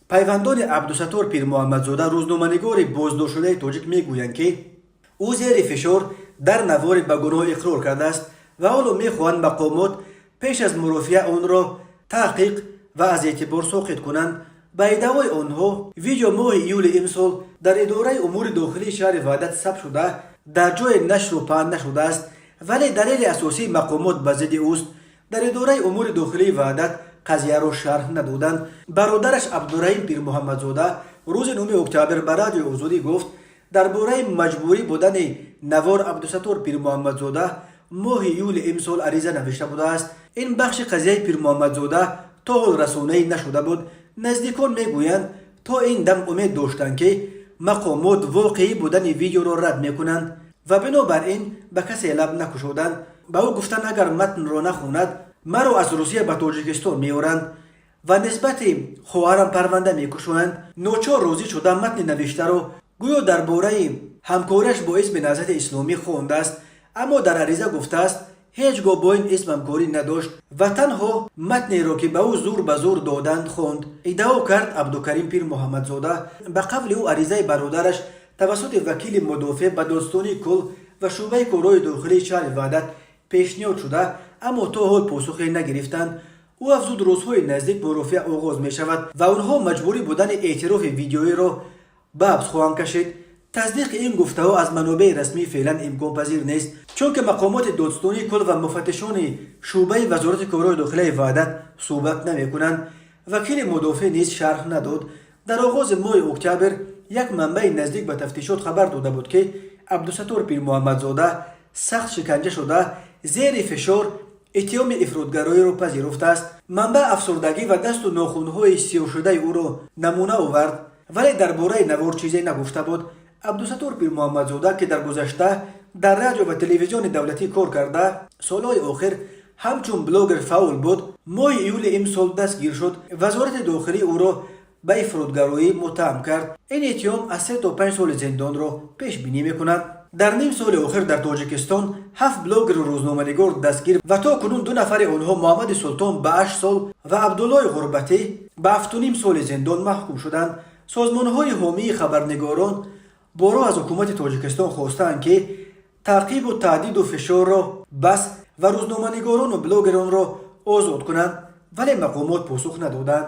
Пайвандони Абдусаттор Пирмуҳаммадзода, рӯзноманигори боздоштшудаи тоҷик, мегӯянд, ки ӯ зери фишор дар навори ба гуноҳ иқрор кардааст ва ҳоло мехоҳанд мақомот пеш аз мурофиа онро таҳқиқ ва аз эътибор соқит кунанд. Ба иддаои онҳо, видео моҳи июли имсол дар идораи умури дохилии шаҳри Ваҳдат сабт шуда, дар ҷое нашру паҳн нашудааст, вале далели асосии мақомот ба зидди ӯст. Дар идораи умури дохилии Ваҳдат қазияро шарҳ надоданд. Бародараш Абдураҳим Пирмуҳаммадзода рӯзи 9 октябр ба Радиои Озодӣ гуфт, дар бораи маҷбурӣ будани навор Абдусаттор Пирмуҳаммадзода моҳи июли имсол ариза навишта будааст. Ин бахши қазияи Пирмуҳаммадзода то ҳол расонаӣ нашуда буд. Наздикон мегӯянд, то ин дам умед доштанд, ки мақомот воқеӣ будани видеоро рад мекунанд ва бинобар ин ба касе лаб накушоданд. Ба ӯ гуфтанд, агар матнро нахонад, маро аз Русия ба Тоҷикистон меоранд ва нисбати хоҳарам парванда мекушоянд. Ночор розӣ шуда, матни навиштаро гӯё дар бораи ҳамкориаш бо ҳизби Наҳзати Исломӣ хондааст, аммо дар ариза гуфтааст, ҳеҷ гоҳ бо ин ҳизб ҳамкорӣ надошт ва танҳо матнеро, ки ба ӯ зур ба зур доданд, хонд, иддао кард Абдукарим Пирмуҳаммадзода. Ба қавли ӯ, аризаи бародараш тавассути вакили мудофеъ ба додситонии кулл ва шӯъбаи корҳои дохилии шаҳри Ваҳдат пешниҳод шуда, аммо то ҳол посухе нагирифтанд. Ӯ афзуд, рӯзҳои наздик мурофиа оғоз мешавад ва онҳо маҷбурӣ будани эътирофи видеоиро ба ҳабс хоҳанд кашид. Тасдиқи ин гуфтаҳо аз манобеи расмӣ феълан имконпазир нест, чунки мақомоти додситонии кулл ва муфаттишони шӯъбаи Вазорати корҳои дохилаи Ваҳдат суҳбат намекунанд. Вакили мудофеъ низ шарҳ надод. Дар оғози моҳи октябр як манбаи наздик ба тафтишот хабар дода буд, ки Абдусаттор Пирмуҳаммадзода сахт шиканҷа шуда, зери фишор иттиҳоми ифротгароиро пазируфтааст. Манбаъ афсурдагӣ ва дасту нохунҳои сиёҳшудаи ӯро намуна овард, вале дар бораи навор чизе нагуфта буд. Абдусаттор Пирмуҳаммадзода, ки дар гузашта дар радио ва телевизиони давлатӣ кор карда, солҳои охир ҳамчун блогер фаъол буд, моҳи июли имсол дастгир шуд. Вазорати дохилӣ ӯро ба ифротгароӣ муттаҳам кард. Ин иттиҳом аз 3 то 5 соли зиндонро пешбинӣ мекунад. Дар ним соли охир дар Тоҷикистон ҳафт блогеру рӯзноманигор дастгир ва то кунун ду нафари онҳо, Муҳаммади Султон ба 8 сол ва Абдуллои Ғурбатӣ ба 7,5 соли зиндон маҳкум шуданд. Созмонҳои ҳомии хабарнигорон борҳо аз ҳукумати Тоҷикистон хостаанд, ки таъқибу таҳдиду фишорро бас ва рӯзноманигорону блогеронро озод кунанд, вале мақомот посух надоданд.